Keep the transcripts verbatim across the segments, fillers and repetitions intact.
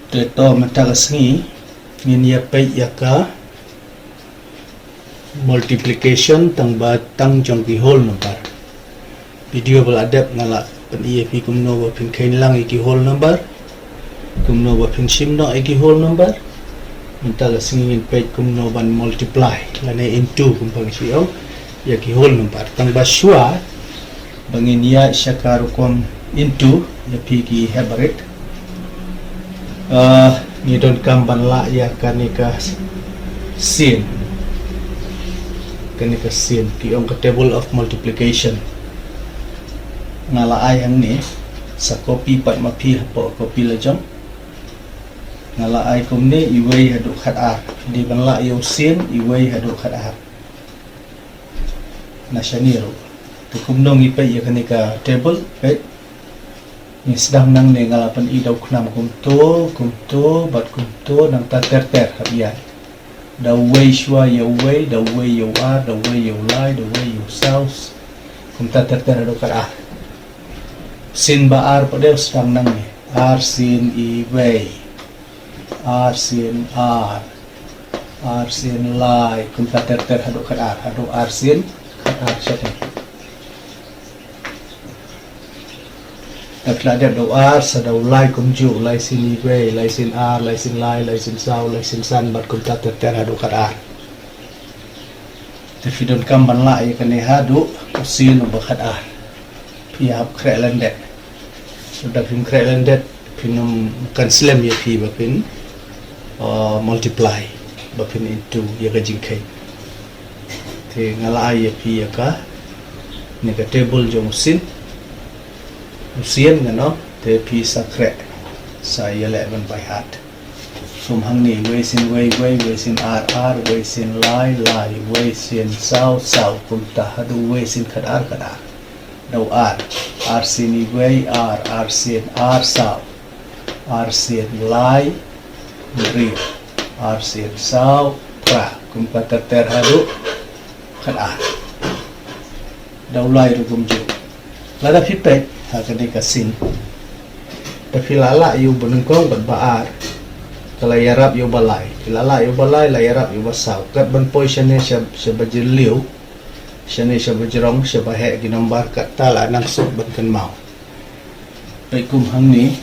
Te to mynta ka sngi ngin ïa peit ïa ka multiplication tang ba tang jong ki whole number. Video ba la dep nga la pyni ïa phi kumno ba phin kheiñ lang ïa ki whole number, kumno ba phin shim noh ïa ki whole number. Mynta ka sngi ngin peit kumno ban multiply lane into kumba ngi ong ïa ki whole number. Tang ba shuwa ba ngin ïa sha ka rukom into ïa phi ki heh barit. Ah, ngi donkam ban lah ïa kane ka sien. Kane ka sien ki ong ka table of multiplication. Nga la ai hangne sa copy pat ma phi hapoh copy la jong. Nga la ai kumne iwei haduh khatar. Dei ban lah ïa u sien iwei haduh khatar. Na shane ruh. Te kumno ngi peit ïa kane ka table, peit. Ngi sdang nangne nga la pyni da u khnam kumto, kumto, bad kumto, nangta ter ter hap ïaid. Da uwei shuwa ïa uwei, da uwei ïa u ar, da uwei ïa u lai, da uwei ïa u saw. Kumta ter ter haduh khatar. Sien ba ar pat dei sdang nangne. Ar sien iwei. Ar sien ar. Ar sien lai. Kumta ter ter haduh khatar. Haduh ar sien khatar shane. Te phi la dep da u ar sa da u lai kumjuh, lai sien iwei, lai sien ar, lai sien lai, lai sien saw, lai sien san, bad kumta ter ter haduh khatar. Te phi donkam ban lah ïa kane haduh u sien uba khatar. Phi hap khreh lyndet. Lada phim khreh lyndet phin ym, kan slem ïa phi ba phin, uh, multiply, ba phin into ïa ka jingkheiñ. Te nga la ai ïa phi ïa kane ka table jong u sien. U sien ngan ong, te phi sa khreh, sa ïaleh ban by heart. Kum hangne, wei sien wei wei, wei sien ar ar, wei sien lai lai, wei sien saw saw, kumta haduh wei sien khatar khatar. Da u ar, ar sien iwei ar, ar sien ar saw, ar sien lai hynriew, ar sien saw phra, kumta ter ter haduh khatar. Da u lai ruh kumjuh. Lada phi peit ha kane ka sien, te phi la lah ïa u ba nyngkong bad ba ar, te la ïarap ïa u ba lai. Phi la lah ïa u ba lai, la ïarap ïa u ba saw. Kat ban poi shane sha, sha ba jylliew, shane sha ba jrong, sha ba heh ki number, katta la nang suk ban kynmaw. Peit kum hangne.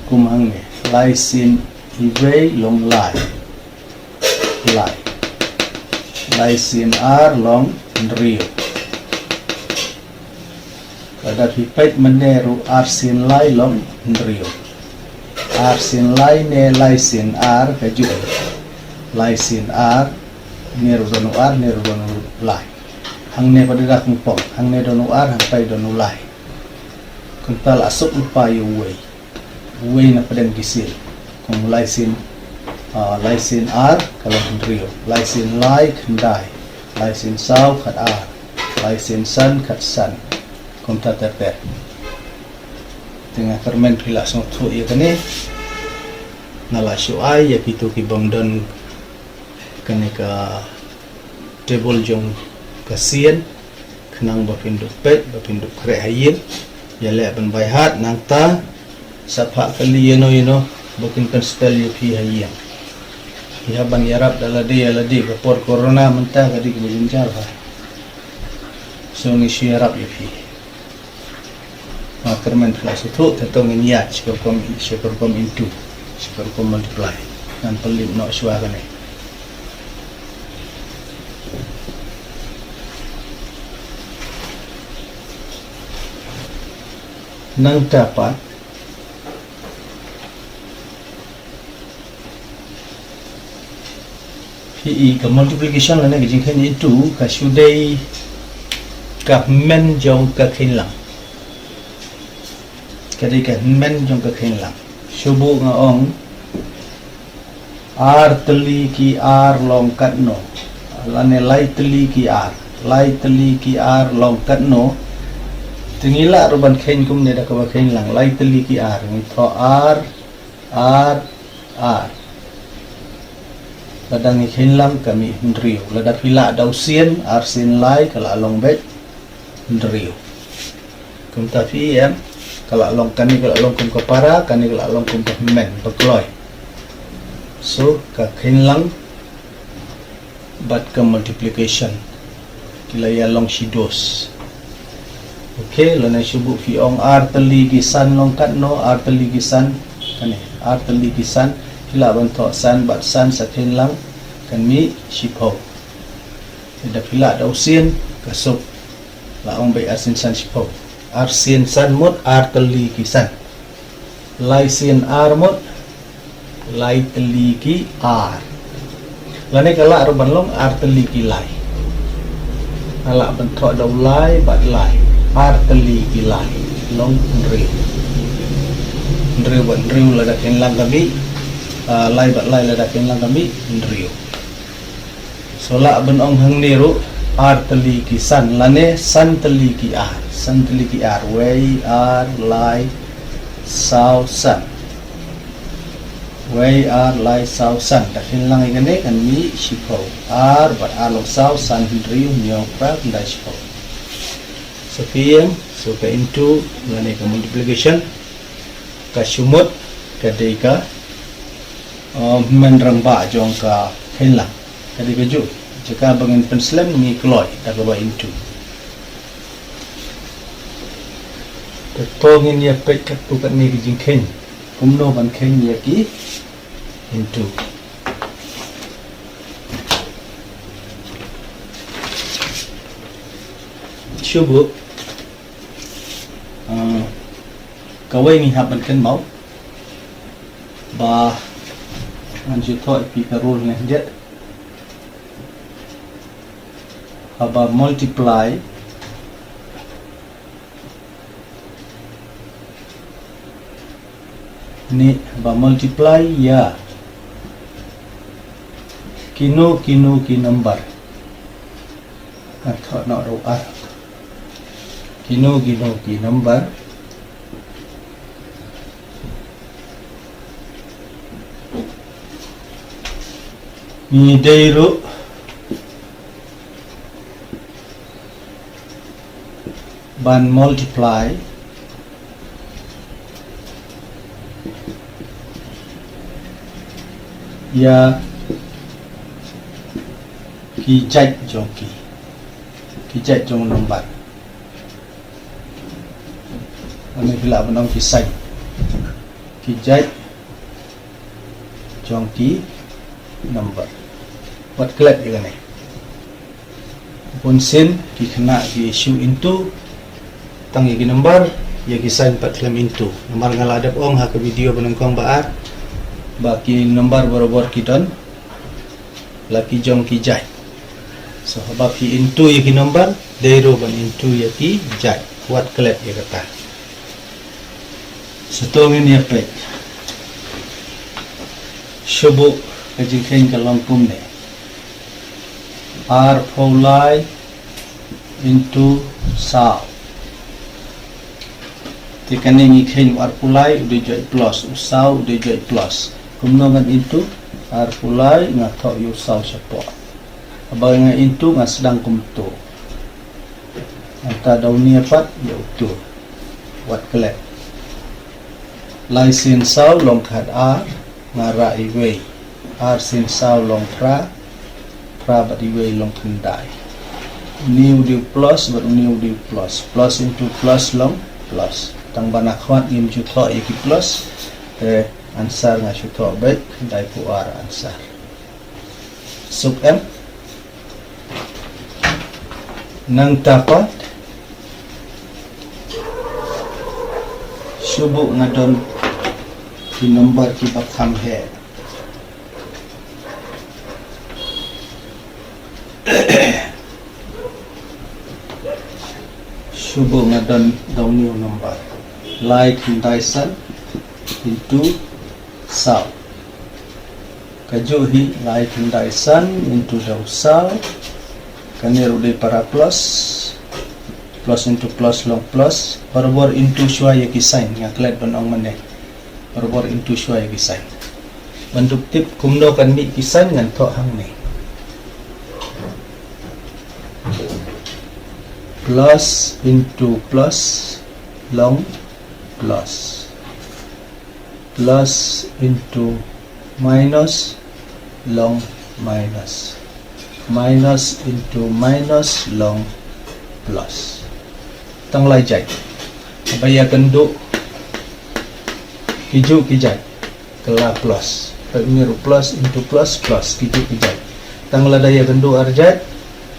Kum hangne, lai sien iwei long lai. Lai. Lai sien ar long hynriew. Lada phi peit mynne ruh ar sien lai long hynriew. Ar sien lai ne lai sien ar ka juh. Lai sien ar, ne ruh don u ar, ne ruh don u lai. Hangne pat da kongpong, hangne don u ar, hangtai don u lai. Kumta la suk lypa ïa uwei. Uwei na pdeng ki sien. Kum lai sien, ah, lai sien ar, ka long hynriew. Lai sien lai, khyndai. Lai sien saw, khatar. Lai sien san, khatsan. Kumta ter ter. Te nga kyrmen phi la sngewthuh ïa kane. Nga la shu ai ïa kito ki bym don kane ka table jong ka sien, khnang ba phin dup peit, ba phin dup khreh ha ïing. Ïaleh ban by heart, nangta sa phah kylli ïano ïano ba kin pynspell ïa phi ha ïing. Phi hap ban ïarap da lade ïa lade, ka por corona mynta ka dei kaba jynjar bha. So ngi shu ïarap ïa phi. Nga kyrmen phi la sngewthuh, te to ngin ïaid sha ka rukom, sha ka rukom into, sha ka rukom multiply. Ngan pynlip noh shuwa kane. Nangta pat phi i ka multiplication lane ka jingkheiñ into ka shu dei ka hynmen jong ka kheiñ lang. Ka dei ka hynmen jong ka kheiñ lang. Shu buh nga ong ar tylli ki ar long katno. Lane lai tylli ki ar. Lai tylli ki ar long katno. Te ngi lah ruh ban kheiñ kumne da kaba kheiñ lang. Lai tylli ki ar. Ngi thoh ar, ar, ar. Lada ngi kheiñ lang ka mih hynriew. Lada phi lah da u sien, ar sien lai, ka la long beit hynriew. Kumta phi em, Ka la long, kane ka la long kum ka para, kane ka la long kum ka hynmen, ba kloi. So ka kheiñ lang bad ka multiplication ki la ïa long shi dos. Okay, lane shu buh phi ong ar tylli ki san long katno, ar tylli ki san, kane ar tylli ki san, phi lah ban thoh san bad san sa kheiñ lang, kan mih shiphew. Lada phi lah da u sien, ka suk, la ong beit ar sien san shiphew. Ar sien san mut ar tylli ki san. Lai sien ar mut lai tylli ki ar. Lane ka lah ruh ban long ar tylli ki lai. Nga lah ban thoh da u lai bad lai. Ar tylli ki lai. Long hynriew. Hynriew bad hynriew lada kheiñ lang ka mih. Ah, lai bad lai lada kheiñ lang ka mih hynriew. So lah ban ong hangne ruh ar tylli ki san lane san tylli ki ar. San tylli ki ar. Wei, ar, lai, saw, san. Wei, ar, lai, saw, san. Da kheiñ lang ïa kane kan mih shiphew. Ar bad ar long saw, san hynriew, hynñiew phra, khyndai shiphew. So ka ïeng, so ka into lane ka multiplication ka shu mut ka dei ka, um, hynmen rangbah jong ka kheiñ lang. Ka dei kajuh. Jaka ba ngin pynslem ngi kloi da kaba into. Te to ngin ïa peit katto katne ki jingkheiñ kumno ban kheiñ ïa ki into. Shu buh, ah, kawei ngi hap ban kynmaw ba ngan shu thoh ïa phi ka rule ne jet. Haba multiply ne ba multiply ïa kino kino ki number. Nga thoh noh ruh ar. Kino kino ki number. Ngi dei ruh ban multiply ïa ki jait jong ki, ki jait jong number. Lane phi lah ban ong ki sign. Ki jait jong ki number. Wat klet ïa kane. Bunsien ki khynnah ki shu into tang ïa ki number, ïa ki sign pat khlem into. Namar nga la dep ong ha ka video ba nyngkong ba ar ba ki number barabor ki don la ki jong ki jait. So haba phi into ïa ki number, dei ruh ban into ïa ki jait. Wat klet ïa kata. Sa to ngin ïa peit. Shu buh, ka jingkheiñ ka long kumne. Arphew lai into saw. Te kane ngi kheiñ u arphew lai u dei joit plus, u saw u dei joit plus. Kumno ngan into? Arphew lai nga thoh ïa u saw shapoh. Haba nga into nga sdang kumto. Nangta da une pat ïa uto. Wat klet. Lai sien saw long khatar, nga rah iwei. Ar sien saw long phra, phra bad iwei long khyndai. Une u dei u plus bad une u dei u plus. Plus into plus long plus. Tang ba na khmat ngim ju thoh ïa ki plus. Te answer nga shu thoh beit, khyndai phew ar answer. Suk em. Nangta pat shu buh nga don ki number kiba kham heh. Shu buh nga don da une u number. Lai khyndai san into saw. Kajuh hi lai khyndai san into da u saw. Kane ruh dei para plus. Plus into plus long plus. Barabor into shuwa ïa ki sign, nga klet ban ong mynne. Barabor into shuwa ïa ki sign. Ban dup tip kumno kan mih ki sign ngan thoh hangne. Plus into plus long plus. Plus into minus long minus. Minus into minus long plus. Tang lai jait. Ba ïakynduh ki juh ki jait. Kylla plus. Pynmih ruh plus into plus, plus ki juh ki jait. Tang lada ïakynduh ar jait,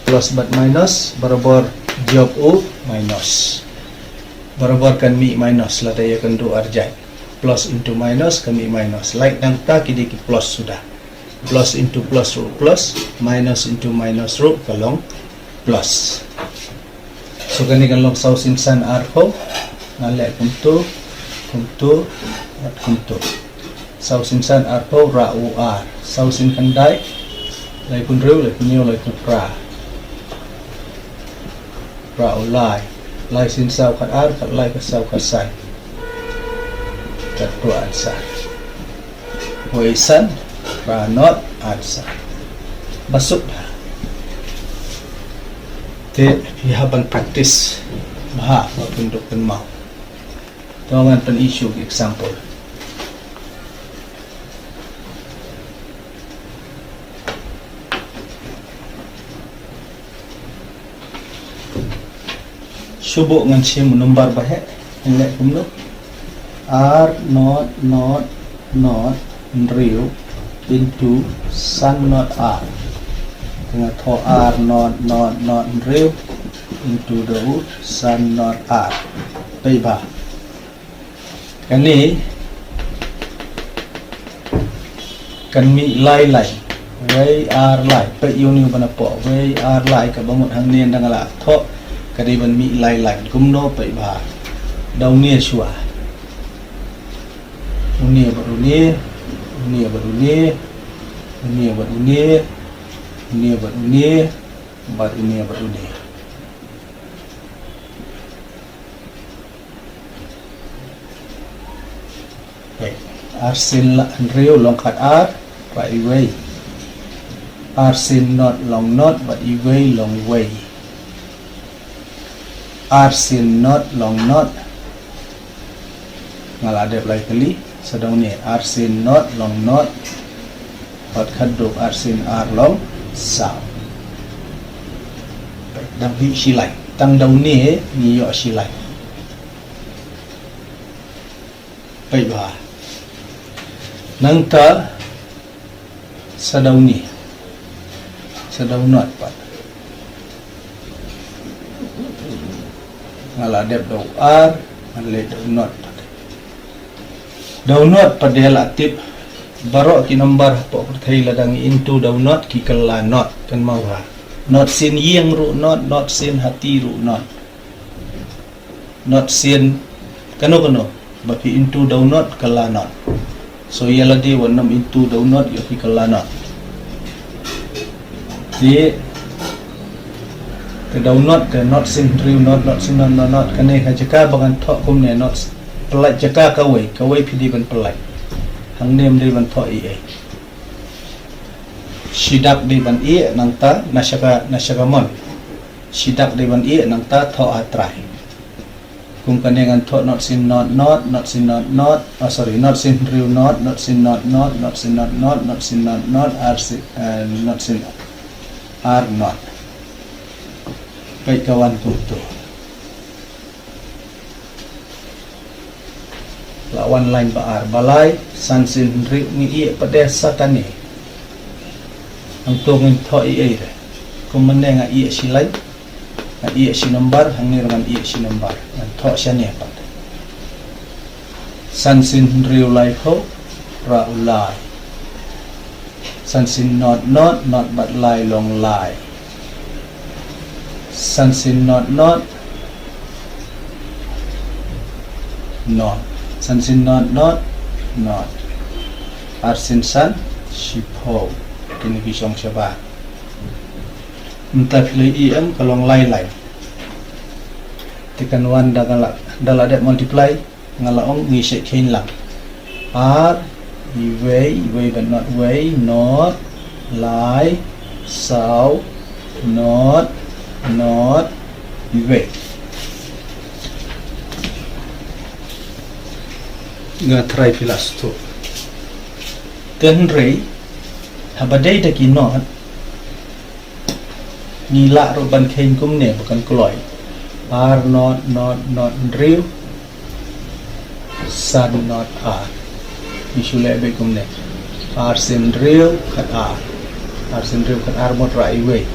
plus bad minus barabor jop u minus. Barabor kan mih minus lada ïakynduh ar jait. Plus into minus kan mih minus. Lait nangta ki dei ki plus suda. Plus into plus ruh plus, minus into minus ruh ka long plus. So kane kan long saw sien san arphew, nga leh kumto, kumto, bad kumto. Saw sien san arphew, rah u ar. Saw sien khyndai, laiphew hynriew, laiphew hynñiew, laiphew phra. Rah u lai. Lai sien saw khat ar, khat lai khat saw khat san. Katto answer. Wei san, phra not, answer. Ba suk bha. Te phi hap ban practice bha, ba phin dup pynmaw. To ngan pyni shuh ki example. Shu buh ngan shim u number ba heh, ngan leh kumno. Ar not not not hynriew into san not ar. Te nga thoh ar not not not hynriew into da u san not ar. Peit bha. Kane kan mih lai lai. Wei ar lai. Peit ïa une uba napoh. Wei ar lai, kaba mut hangne ynda nga la thoh ka dei ban mih lai lai. Kumno, peit bha. Da une shuwa. Une bad une. Une bad une. Une bad une. Une bad une. Bad une bad une. Peit. Ar sien la hynriew long khat ar, rah iwei. Ar sien not long not, bad iwei long wei. Ar sien not long not. Nga la dep lai tylli, sa da une, ar sien not long not. Bad khatduh ar sien ar long saw. Dang phi shi lai. Tang da une ngi ïoh shi lai. Peit bha. Nangta sa da une. Sa da u not pat. Nga la dep da u ar, nga leit da u not pat. Da u not pat de la tip. Baroh ki number hapoh pyrthei lada ngi into da u not ki kylla not, kynmaw bha. Not sien ïing ruh not, not sien hati ruh not. Not sien kano kano, ba phi into da u not kylla not. So ïa lade wat nym into da u not ïa phi kylla not. Te, te da u not, te not sien hynriew not, not sien not, not, not. Kane ha jaka ba ngan thoh kumne not, pyllait jaka kawei, kawei phi dei ban pyllait. Hangne ym dei ban thoh ei ei. Shi dak dei ban ïeh nangta na shaka, na shaka mon. Shi dak dei ban ïeh nangta thoh ha trai. Kum kane ngan thoh not sien not not, not sien not not, oh sorry, not sien hynriew not, not sien not not, not sien not not, not sien not not, ar sien, eh, not sien ar not. Peit ka wan kumto. La wan lain ba ar, ba lai, san sien hynriew ngi ïeh pat de sa kane. Hangto ngin thoh ei ei de. Kum mynne nga ïeh shi lain, nga ïeh shi number, hangne ruh ngan ïeh shi number. Ngan thoh shane pat. San sien hynriew laiphew, rah u lai. San sien not not, not bad lai long lai. San sien not not, not. San sien not not, not. Ar sien san, shiphew. Kine ki shong shabar. Mynta phi la ïohi em, ka long lai lai. Te kan wan da ka la, da la dep multiply. Nga la ong ngi shait kheiñ lang. Ar, iwei, iwei bad not wei, not, lai, saw, not, not, iwei. Nga trai phi la sngewthuh. Te hynrei haba dei da ki not, ngi lah ruh ban kheiñ kumne ba kan kloi. Ar not not not hynriew, san not ar. Ngi shu leh beit kumne. Ar sien hynriew, khat ar. Ar sien hynriew, khat ar, mut rah iwei.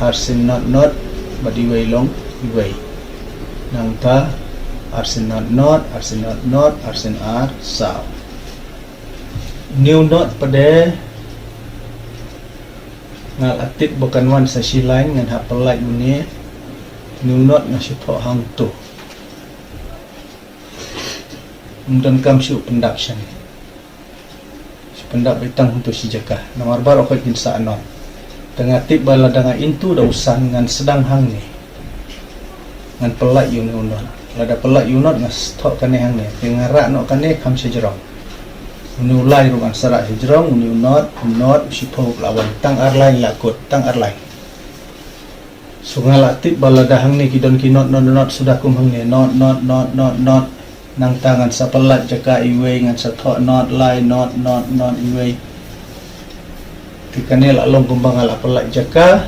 Ar sien not not bad iwei long iwei. Nangta ar sien not not, ar sien not not, ar sien ar, saw. Une u not pat de nga la tip ba kan wan sa shi lain, ngan hap pyllait une. Une u not nga shu thoh hangto. Ym donkam shuh pyndap shane. Shu pyndap beit tang hangto shi jaka. Namar baroh khoit kin sah not. Te nga tip ba lada nga into da u san ngan sdang hangne. Ngan pyllait ïa une u not. Lada pyllait ïa u not nga thoh kane hangne. Te nga rah noh kane kham shajrong. Une u lai ruh ngan sa rah shajrong, une u not, u not, u shiphew la wan. Tang ar lain la kut, tang ar lain. So nga la tip ba lada hangne ki don ki not, not, not, suda kum hangne, not, not, not, not, not. Nangta ngan sa pyllait jaka iwei, ngan sa thoh not lai, not, not, not, iwei. Te kane la long kumba nga la pyllait jaka,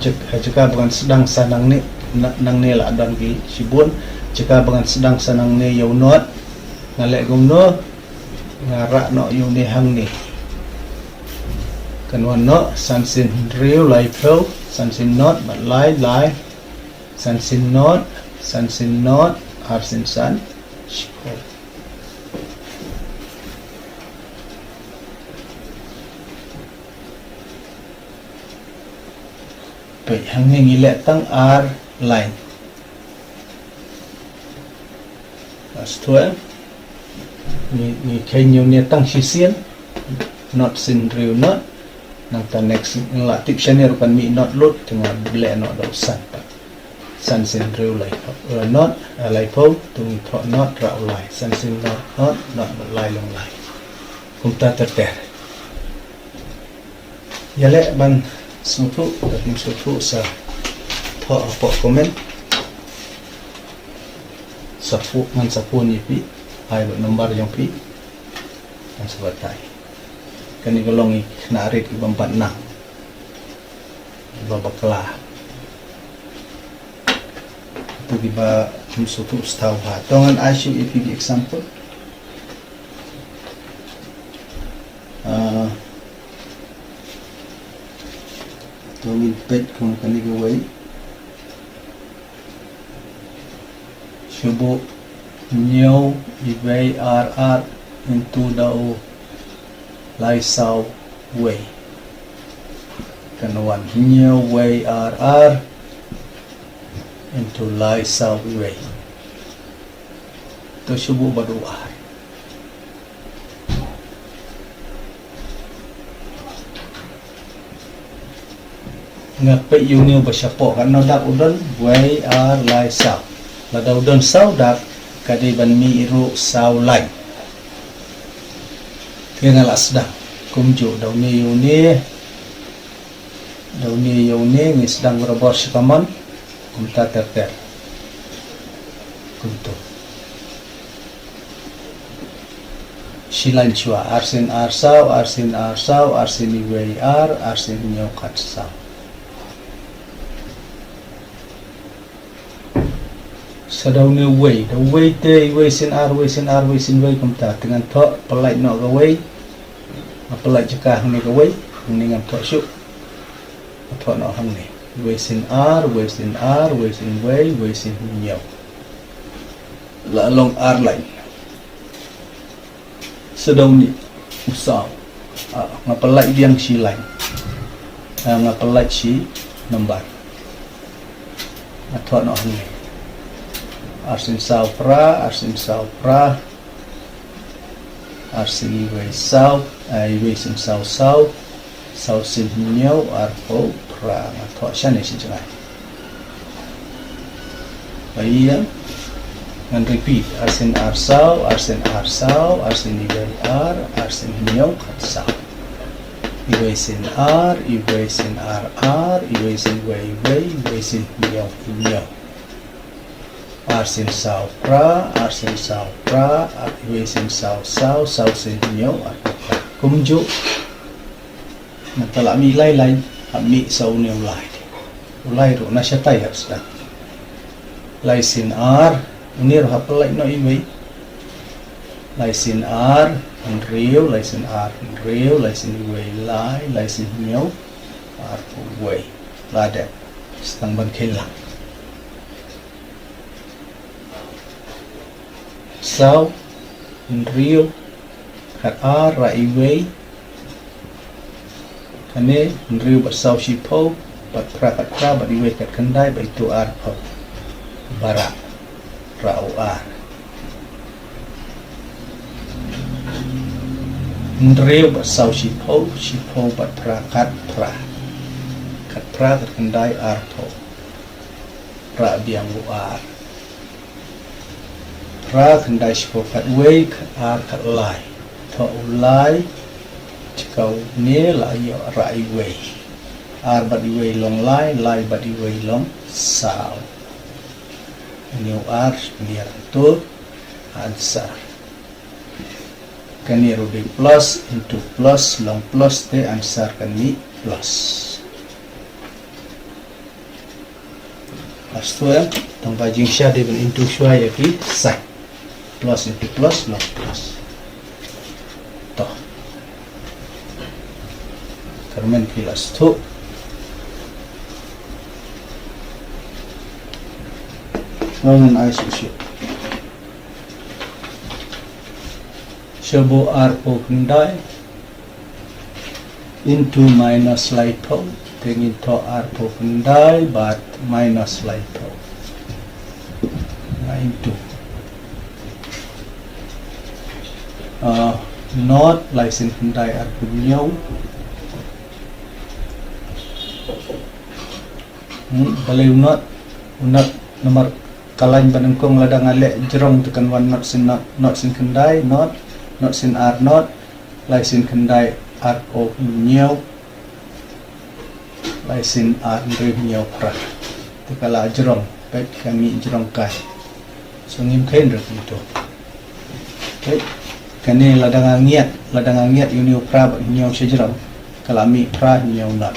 jak-, jaka ba ngan sdang sa nangne, na-, nangne la don ki shibun, jaka ba ngan sdang sa nangne ïa u not, nga leh kumno, nga rah noh ïa une hangne. Kan wan noh, san sien hynriew, laiphew, san sien not, bad lai, lai, san sien not, san sien not, ar sien san, shiphew. Peit hangne ngi leh tang ar lain. Last one. Ngi, ngi kheiñ ïa une tang shisien. Not sien hynriew not. Nangta next nga la tip shane ruh kan mih not lut, te nga leh noh da u san pat. San sien hynriew lai, eh, not, eh, laiphew, te ngi thoh not rah u lai. San sien not, not, not, lai long lai. Kumta ter ter. Ïaleh ban sngewthuh, lada phim sngewthuh sa thoh hapoh comment. Sa pho-, ngan sa phone ïa phi, ai bad number jong phi. Ngan sa batai. Kane ka long ïa ki khynnah rit kiba ym pat nang, kiba bakla. Kito kiba ym sngewthuh stad bha. To ngan ai shuh ïa phi ki example. Ah, to ngin peit kum kane kawei. Shu buh hynñiew iwei ar ar into da u lai saw wei. Kan wan hynñiew wei ar ar into lai saw iwei. To shu buh bad u ar. Nga peit ïa une uba shapoh, katno dak u don, wei ar lai saw. Lada u don saw dak, ka dei ban mih ruh saw lain. Te nga la sdang kumjuh, da une ïa une, da une ïa une, ngi sdang barabor sha ka mon, kumta ter ter. Kumto. Shi lain shuwa, ar sien ar saw, ar sien ar saw, ar sien iwei ar, ar sien hynñiew khat saw. Sa da une uwei, da uwei te iwei sien ar, uwei sien ar, uwei sien uwei, kumta. Te ngan thoh, pyllait noh kawei. Nga pyllait jaka hangne kawei, hangne ngam thoh shuh. Nga thoh noh hangne. Uwei sien ar, uwei sien ar, uwei sien uwei, uwei sien hynñiew. La long ar lain. Sa da une u saw. Ah, nga pyllait biang shi lain. Ah, nga pyllait shi nambar. Nga thoh noh hangne. Ar sien saw phra, ar sien saw phra. Ar sien iwei saw, ah, iwei sien saw saw. Saw sien hynñiew, arphew phra, nga thoh shane shi jngai. Ba ïa ngan repeat, ar sien ar saw, ar sien ar saw, ar sien iwei ar, ar sien hynñiew khat saw. Iwei sien ar, iwei sien ar ar, iwei sien iwei iwei, iwei sien hynñiew hynñiew. Ar sien saw phra, ar sien saw phra, ar iwei sien saw saw, saw sien hynñiew, arphew phra. Kumjuh. Nangta la mih lai lai, hap mih sa une u lai. U lai ruh na shatai hap sdang. Lai sien ar, une ruh hap lai noh iwei. Lai sien ar, hynriew, lai sien ar, hynriew, lai sien iwei, lai, lai sien hynñiew, arphew wei. La dep, sdang ban kheiñ lang. Saw, hynriew, khat ar, ra iwei, kane, hynriew bad saw shiphew, bad phra khat phra, bad iwei khat khyndai, bad itu arphew. Barak, ra u ar. Hynriew bad saw shiphew, shiphew bad phra khat phra. Khat phra khat khyndai arphew. Ra biang u ar. Phra khyndai shiphew khat wei khat ar khat lai. Thoh u lai. Chikaw ne la ïoh ra iwei. Ar bad iwei long lai, lai bad iwei long saw. Une u ar, une ar to answer. Kane ruh dei plus into plus long plus te answer kan mih plus. Astu em, tang ba jingshisha dei ban into shuwa ïa ki sign. Plus into plus long plus. To. Kyrmen phi la sdang. Ngan ai shuh shuh. Sha bun arphew khyndai into minus laiphew, te ngin thoh arphew khyndai bad minus laiphew. Nga into. Ah, not lai sien khyndai arphew hynñiew. Hmm, balei u not, u not namar ka lain ba nyngkong lada nga leh jrong te kan wan not sien not, not sien khyndai, not, not sien ar not, lai sien khyndai arphew hynñiew, lai sien ar hynriew hynñiew phra. Te ka la jrong, peit ka mih jrong kai. So ngim kheiñ ruh kumto. Okay. Kane lada nga ngiat, lada nga ngiat ïa une u phra bad hynñiew sha jrong. Ka la mih phra hynñiew not.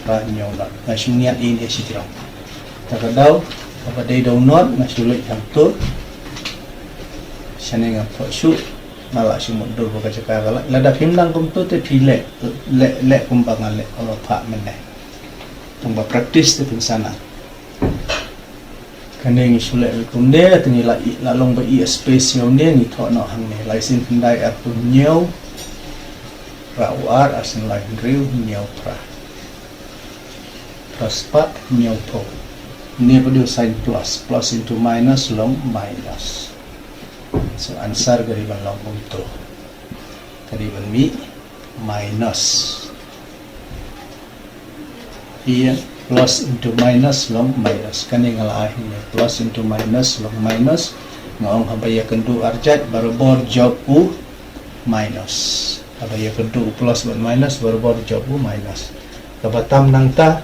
Phra hynñiew not. Nga shu ngiat ïa une sha jrong. Ta ka daw, kaba dei da u not, nga shu leit hangto. Shane ngam thoh shuh, nga la shu mut dur ba ka jaka ka la. Lada phim nang kumto te phi leh, leh, leh kumba nga leh, kumba phah mynne. Tang ba practice te phin sa nang. Kane ngi shu leh kumne, te ngi la i, la long ba i space ïa une, ngi thoh noh hangne. Lai sien khyndai arphew hynñiew, ra u ar, ar sien lai hynriew, hynñiew phra. Phra spah, hynñiew phew. Une ba dei u sign plus, plus into minus long minus. So answer ka dei ban long kumto. Ka dei ban mih minus. Ïa, plus into minus long minus. Kane nga la ai hangne, plus into minus long minus. Nga ong haba ïakynduh arjait barabor jop u minus. Haba ïakynduh u plus bad minus barabor jop u minus. Kaba tam nangta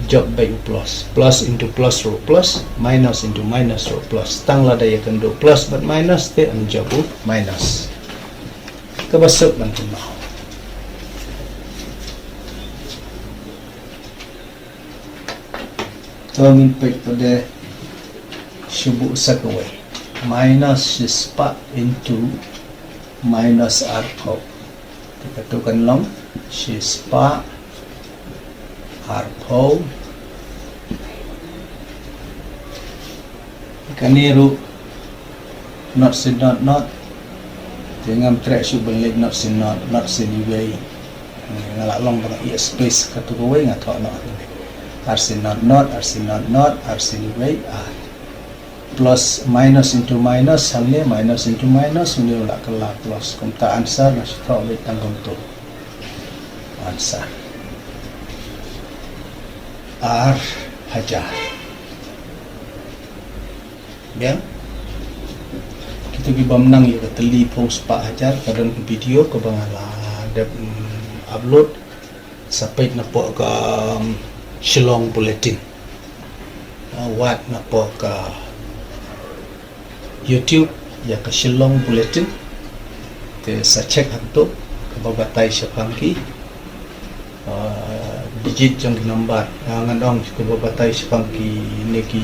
jop beit u plus. Plus into plus ruh plus, minus into minus ruh plus. Tang lada ïakynduh plus bad minus te yn jop u minus. Kaba suk ban kynmaw. To ngin peit pat de shu buh sa kawei. Minus shispah into minus arphew. Te kato kan long shispah arphew. Kane ruh not sien not not. Te ngam treh shuh ban leit not sien not, not sien iwei. Nga la long ba nga ïa space kato kawei nga thoh noh. Ar sien not not, ar sien not not, ar sien iwei, ar. Plus minus into minus, hangne minus into minus, une u la kylla plus. Kumta answer nga shu thoh beit tang kumto. Answer. Ar hajar. Biang. Kito ki bym nang ïa ka tylli phew spah hajar, ka don ka video kaba nga la dep, mm, upload. Sa peit napoh ka, mm, Shillong Bulletin. Ah, wat napoh ka YouTube ïa ka Shillong Bulletin. Te sa check hangto kaba batai shaphang ki, ah, digit jong ki number. Ah, ngan ong kaba batai shaphang kine ki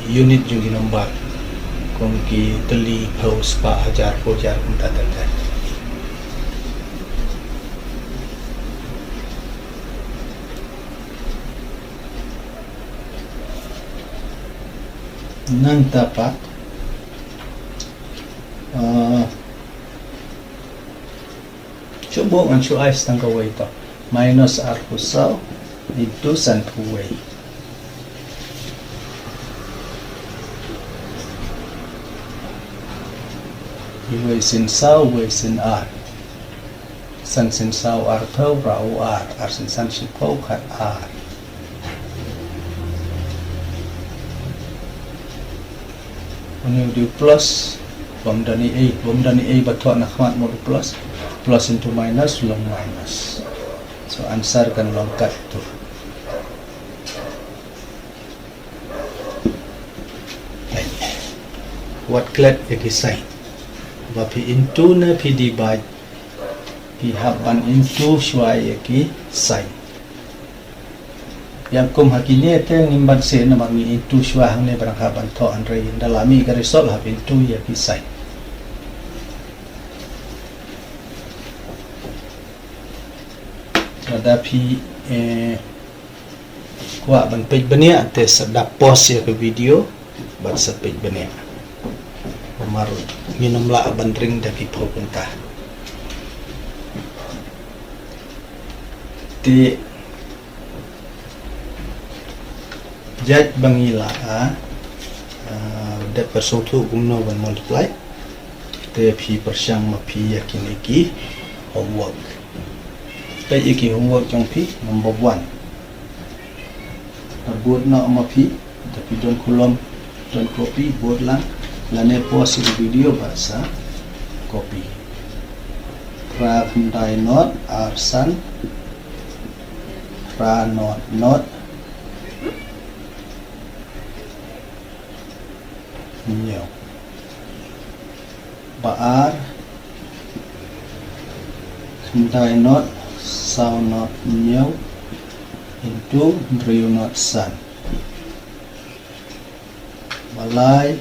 unit jong ki number. Kum ki tylli, phew, spah, hajar, phew hajar, kumta ter ter. Nangta pat, ah, shu buh ngan shu ai tang kawei to. Minus arphew saw into sanphew wei. Iwei sien saw, iwei sien ar. San sien saw arphew, rah u ar, ar sien san shiphew, khat ar. Une u dei plus, bym don ei ei, bym don ei ei ba thoh na khmat, mut u plus, plus into minus long minus. So answer kan long katto. Wat klet ïa ki sign. Ba phi into ne phi divide, phi hap ban into shuwa ïa ki sign. Ïa kum ha kine te ngim ban seh namar ngi into shuwa hangne ba dang hap ban thoh, hynrei ynda la mih ka result hap into ïa ki sign. Lada phi, eh, kwah ban peit bniah te sa da pause ïa ka video bad sa peit bniah. Namar ngin ym lah ban ring da ki phew kynta. Te jait ba ngi lah, ah, ah, dep ban sngewthuh kumno ban multiply. Te phi pyrshang ma phi ïa kine ki homework. Peit ïa ki homework jong phi, number one. Bud noh ma phi, lada phi don kulom, don copy, bud lang, lane pause ïa ka video bad sa copy. Phra khyndai nod, ar san, phra nod nod, hynñiew. Ba ar, khyndai nod, saw nod hynñiew, into hynriew nod san. Ba lai,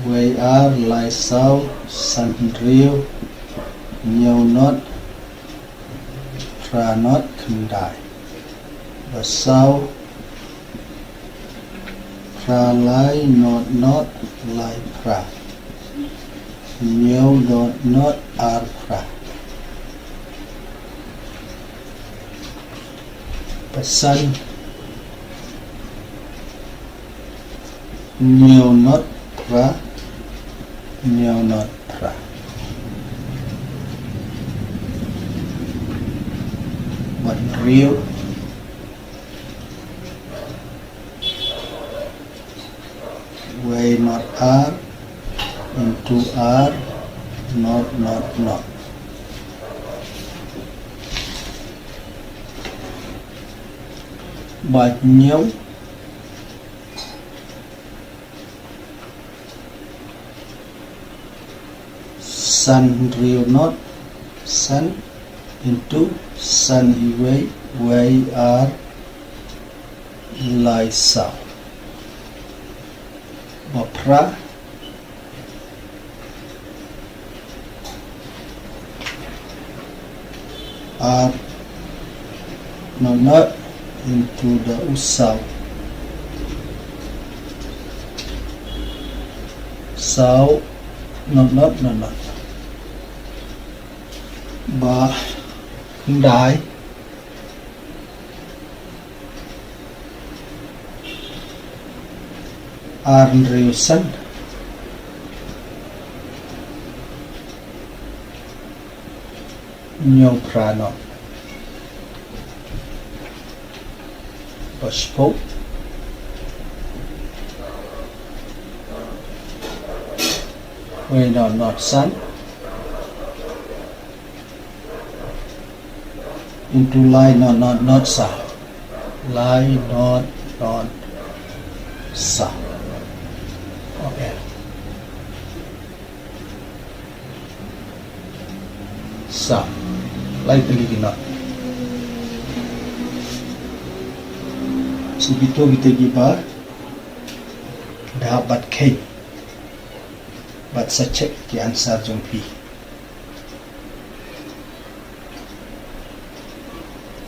wei ar, lai saw, san hynriew, hynñiew nod, phra nod, khyndai. Ba saw, phra lai, nod nod, lai phra, hynñiew nod nod, ar phra. Ba san, hynñiew nod phra, hynñiew nod phra. Ba hynriew, wei nod ar, into ar, nod nod nod. Ba hynñiew, san hynriew nod san, into san iwei, wei ar, lai saw. Ba phra, ar nod nod, into da u saw. Saw nod nod nod nod. Ba khyndai, ar hynriew san, hynñiew phra nod. Ba shiphew, wei nod nod san, Into lai not not not sa. Lai not not sa. Okay. Sa. Lai tylli ki not. Sa kito kita ki bar. Dap bad kheiñ. Bad sa check ki answer jong phi.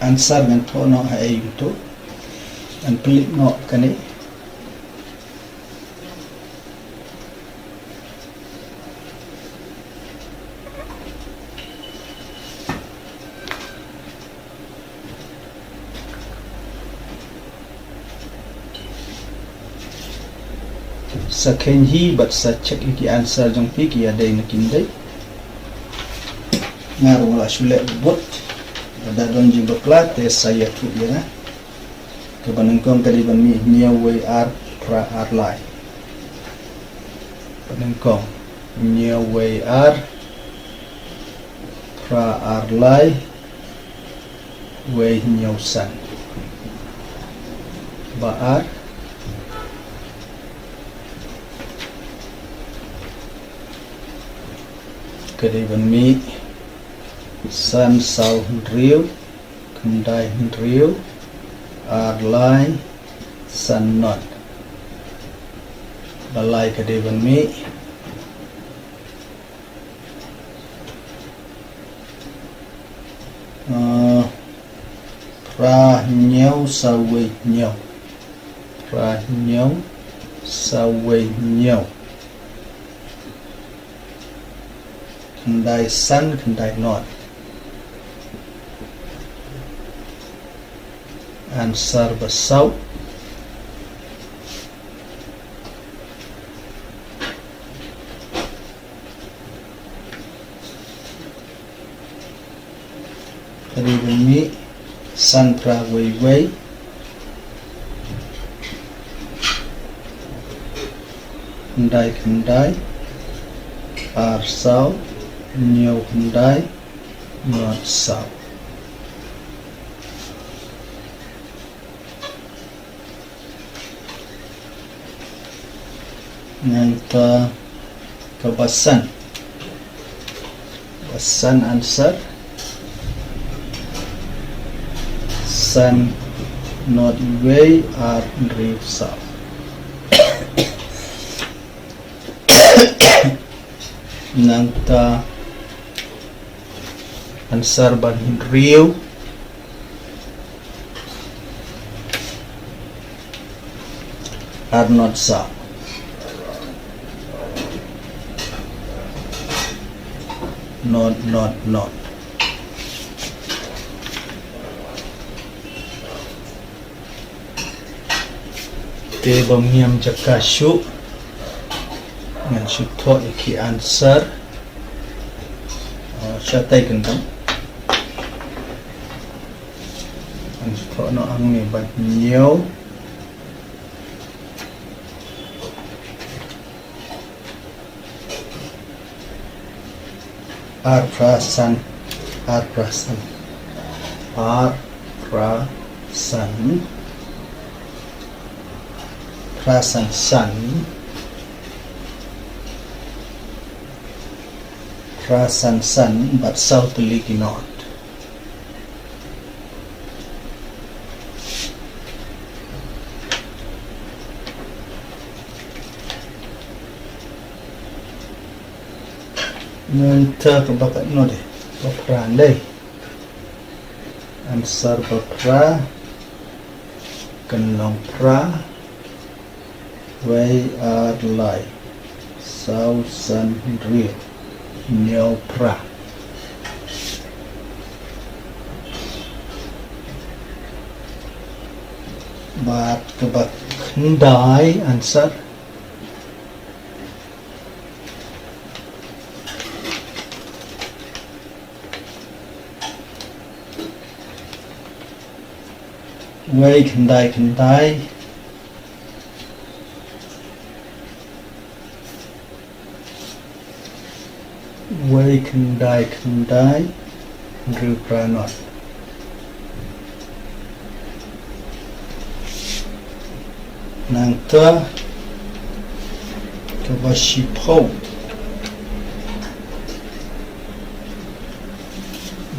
Answer ngan thoh noh ha ei uto. Ngan pynlip noh kane. Sa kheiñ hi bad sa check ïa ki answer jong phi ki ïadei ne kim dei. Nga ruh nga la shu leh bud. Lada don jingbakla te sa ïathuh ïa nga. Kaba nyngkong ka dei ban mih hynñiew wei ar phra ar lai. Kaba nyngkong hynñiew wei ar phra ar lai. Wei hynñiew san. Ba ar. Ka dei ban mih san saw hynriew, khyndai hynriew, ar lai, san not. Ba lai ka dei ban mih Ah, phra hynñiew saw wei hynñiew. Phra hynñiew saw wei hynñiew. Khyndai san khyndai not. Answer ba saw. Ka dei ban mih san phra wei wei. Khyndai khyndai. Ar saw. Hynñiew khyndai. Not saw. Nangta kaba san. Ba san answer. San not wei ar hynriew saw. Nangta answer ba hynriew. Ar not saw. Not, not, not. Te ba ngam jaka shuh. Ngan shu thoh ïa ki answer. Oh, shatai kyndong. Ngan shu thoh noh hangne ba hynñiew. Ar phra san, ar phra san, ar phra san, phra san san, phra san san, bad saw tylli ki not. Nangta kaba katno de, ba phra ndei. Answer ba phra, kan long phra. Wei ar lai. Saw san hynriew. Hynñiew phra. Bad kaba khyndai answer. Wei khyndai khyndai. Wei khyndai khyndai. Hynriew phra not. Nangta kaba shiphew,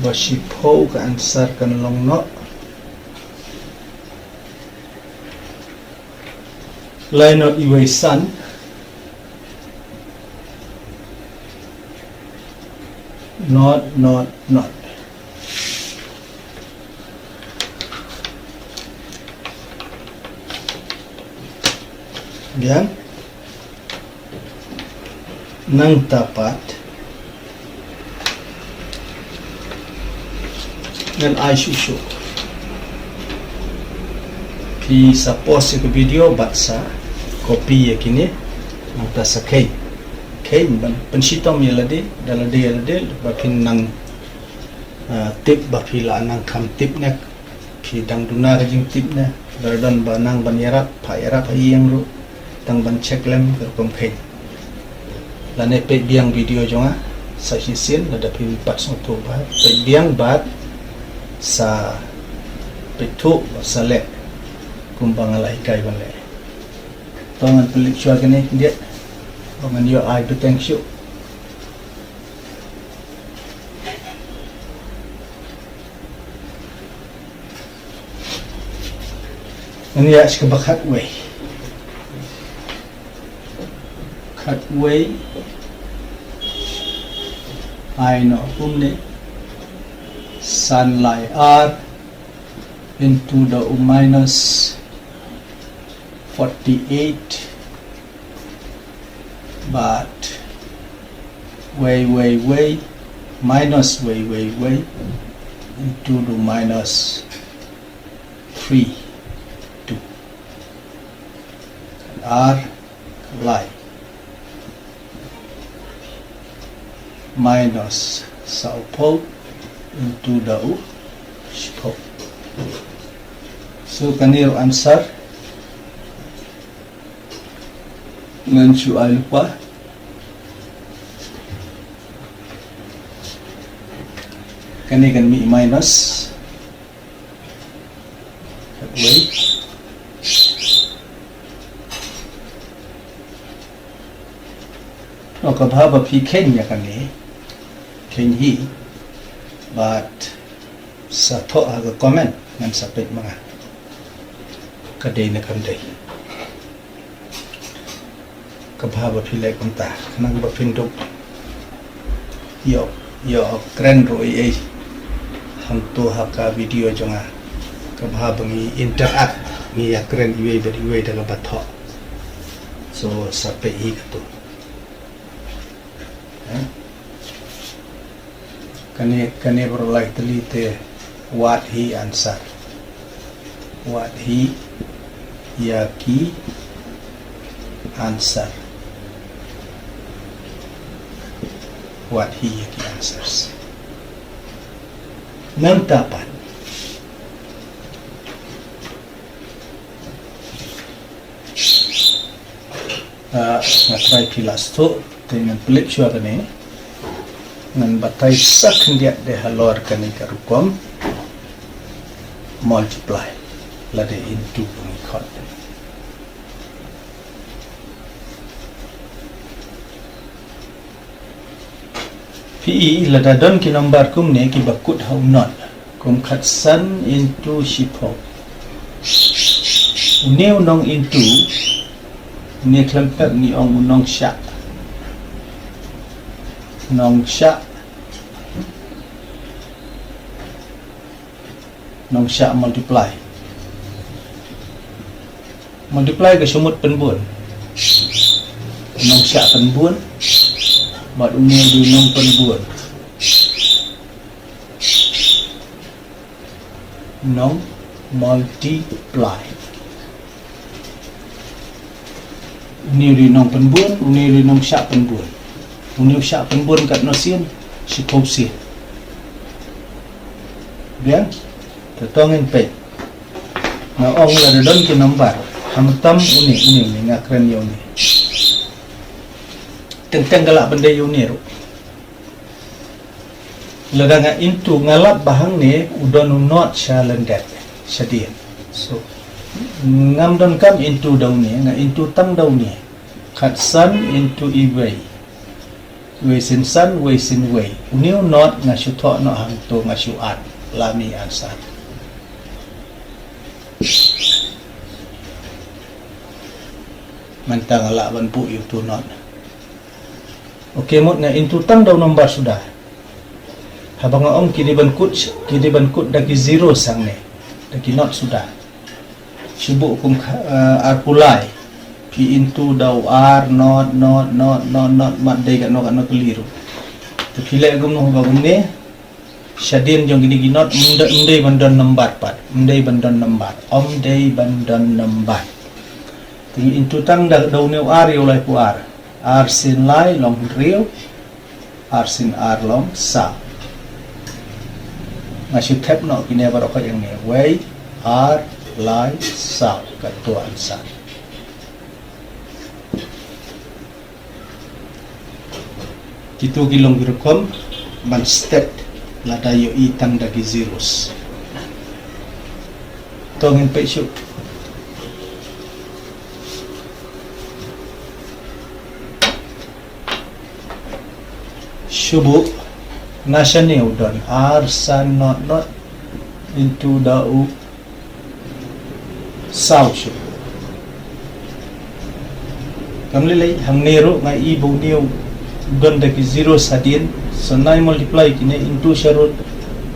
ba shiphew ka answer kan long noh. Lai noh iwei san. Not, not, not. Biang. Nangta pat ngan ai shuh shuh. Phi sa pause ïa ka video bad sa copy ïa kine. Nangta sa kheiñ, kheiñ ban pynshitom ïa lade da lade ïa lade ba phin nang, ah, tip ba phi la nang kham tip ne phi dang duna ka jingtip ne. Lada don ba nang ban ïarap, phah ïarap ha ïing ruh, tang ban check lem ka rukom kheiñ. Lane peit biang video jong nga sa shisien, lada phi pat sngewthuh bha, peit biang bad sa peit thuh bad sa leh kumba nga la hikai ban leh. To ngan pynlip shuwa kane khyndiat. To ngan ïoh ai bteng shuh. Ngan ïa shi kaba khatwei. Khatwei. Ai noh kumne. San lai ar into the u minus forty-eight. Bad wei, wei, wei, minus wei, wei, wei, into the minus three, two. Ar lai. Minus saw phew into the u shiphew. So kane u answer. Ngan shu ai lypa. Kane kan mih minus. Wei. Ka bha ba phi kheiñ ïa kane. Kheiñ hi. Bad sa thoh ha ka comment ngan sa peit ma nga. Ka dei ne kam dei. Ka bha ba phi leh kumta, khnang ba phin dup ïoh, ïoh kren ruh ei ei. Hangto ha ka video jong nga. Ka bha ba ngi interact, ngi ïa kren iwei bad iwei da kaba thoh. So sa peit hi kato. Eh? Kane, kane baroh lai tylli te wad hi answer. Wad hi ïa ki answer. Wad hi ïa ki answers. Nangta pat. Ah, nga try phi la sngewthuh, te ngan pynlip shuwa kane. Ngan batai sa khyndiat de halor kane ka rukom multiply lane into ba ngi khot. Phi i lada don ki nombar kumne kiba kut ha u not. Kum khatsan into shiphew. Une u nong into, une khlem pep ngi ong u nong shah. Nong shah. Nong shah multiply. Multiply ka shu mut pynbun. Nong shah pynbun. Bad une u dei nong pynbun. Nong multiply. Une u dei nong pynbun, une u dei nong shah pynbun. Une u shah pynbun katno sien, shiphew sien. Biang, te to ngin peit. Nga ong lada don ki nombar, khamtam une, une, une, nga kren ïa une. Teng teng ka lah ban dei une ruh. Lada nga into nga lap ba hangne u don u not sha lyndet shadien. So Ngam donkam into da une, nga into tang da une. Khatsan into iwei. Wei sien san, wei sien wei. Une u not nga shu thoh noh hangto, nga shu add. La mih answer. Mynta nga lah ban buh ïa uto u not. Okay, mut nga into tang da u number suda. Haba nga ong ki dei ban kut, ki dei ban kut da ki zero hangne. Da ki not suda. Shu buh kum kha-, eh, arphew lai. Phi into da u ar not, not, not, not, not, mat dei katno katno tylli ruh. Te phi leh kumno ba kumne. Shadien jong kine ki not, ym dei, ym dei ban don number pat. Ym dei ban don number. Ym dei ban don number. Te ngi into tang da, da une u ar ïa u laiphew ar. Ar sien lai long hynriew. Ar sien ar long saw. Nga shu thep noh kine baroh ka ïa ngi. Wei, ar, lai, saw. Katto answer. Kito ki long ki rukom ban stet lada ïohi tang da ki zeros. To ngin peit shuh. Shu buh, na shane u don ar san not not into da u saw shuh. Kam lei lei, hangne ruh nga i ba une u don da ki zero shadien, so nai multiply kine into sharud,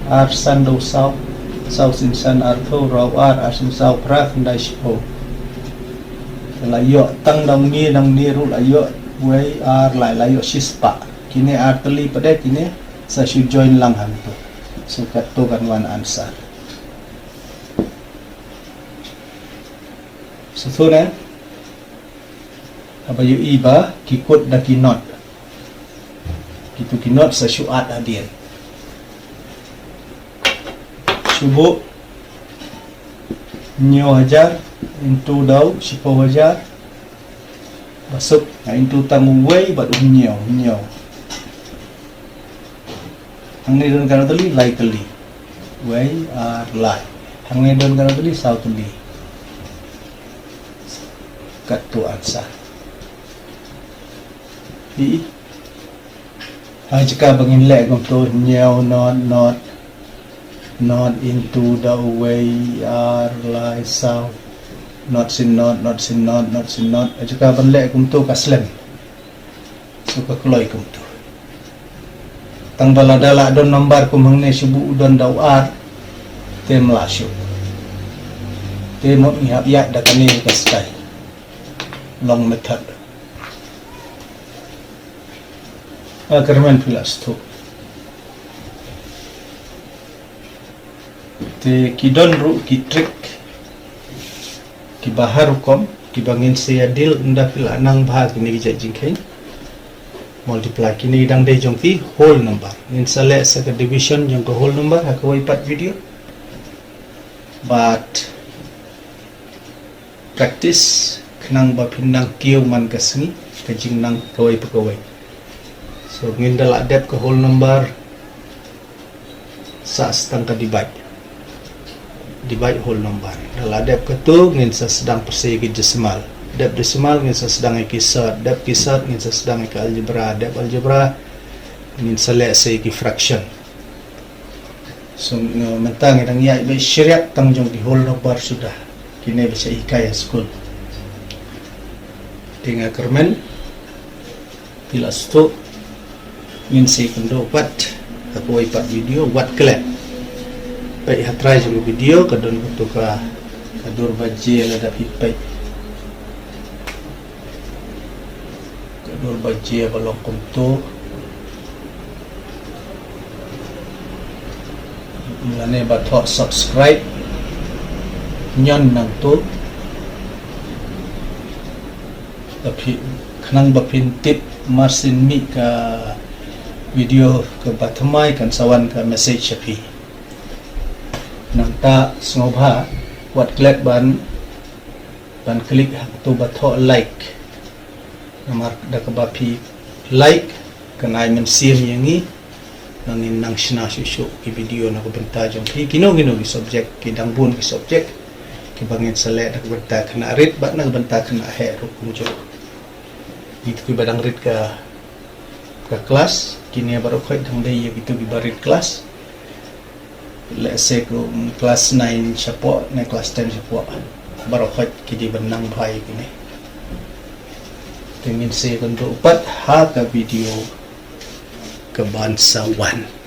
ar san da u saw, saw sien san arphew, rau ar, ar sien saw phra, khyndai shiphew. La ïoh tang da une, da une ruh la ïoh wei ar lai, la ïoh shispah. Kine ar tylli pat de kine, sa shu join lang hangto. So katto kan wan answer. Shuh shuh ne. Haba ïohi ba ki kut da ki not. Kito ki not sa shu add hadien. Shu buh hynñiew hajar into da u shiphew hajar. Ba suk, nga into tang uwei bad u hynñiew, hynñiew. Hangne don katno tylli, lai tylli. Wei, ar, lai. Hangne don katno tylli, saw tylli. Katto answer. Phi i. Ha jaka ba ngin leh kumto, hynñiew not not not into da uwei ar lai saw. Not sien not, not sien not, not sien not. Ha jaka ban leh kumto ka slem. So ka kloi kumto. Tang ba lada la don number kum hangne shu buh u don da u ar. Te ym lah shuh. Te mut ngi hap ïaid da kane ka style. Long method. Ah, kyrmen phi la sngewthuh. Te ki don ruh ki trick kiba ha rukom kiba ngin sa ïa deal ynda phi la nang bha kine ki jait jingkheiñ. Multiply, kine ki dang dei jong ki whole number. Ngin sa leh sa ka division jong ka whole number ha kawei pat video. But practice khnang ba phin nang kiew man ka sngi ka jingnang kawei pa kawei. So ngin da lah dep ka whole number, sa sdang ka divide. Divide whole number. Da lah dep kato ngin sa sdang pyrshah ïa ki decimal. Dep decimal ngin sa sdang ïa ki sot, dep ki sot ngin sa sdang ïa ki algebra, dep algebra ngin sa leh sa ïa ki fraction. So, nga mynta ngi dang ïaid beit shriat tang jong ki whole number suda. Kine ba shu hikai ha skul. Te nga kyrmen phi la sngewthuh. Ngin sa ïakynduh pat ha kawei pat video, wat klet. Peit ha trai jong video ka don kato ka, ka dur ba jia lada phi peit. Ka dur ba jia ba long kumto. Lane ba thoh subscribe. Ñion nangto. Ba phi, khnang ba phin tip mar syn mih ka video kaba thymmai kan sa wan ka message sha phi. Nangta sngewbha wat klet ban, ban click ha kato ba thoh like. Namar da kaba phi like kan ai mynsiem ïa ngi ba ngin nang shna shuh shuh ki video na ka bynta jong phi. Kino kino ki subject, ki dang bun ki subject, kiba ngin sa leh na ka bynta khynnah rit bad na ka bynta khynnah heh ruh kumjuh. Kito kiba dang rit ka ka klas, kine baroh khoit dang dei ïa kito kiba rit klas. Lehse kum klas nine shapoh ne klas ten shapoh, baroh khoit ki dei ban nang bha ïa kine. Te ngin sa ïakynduh pat ha ka video kaban sa wan.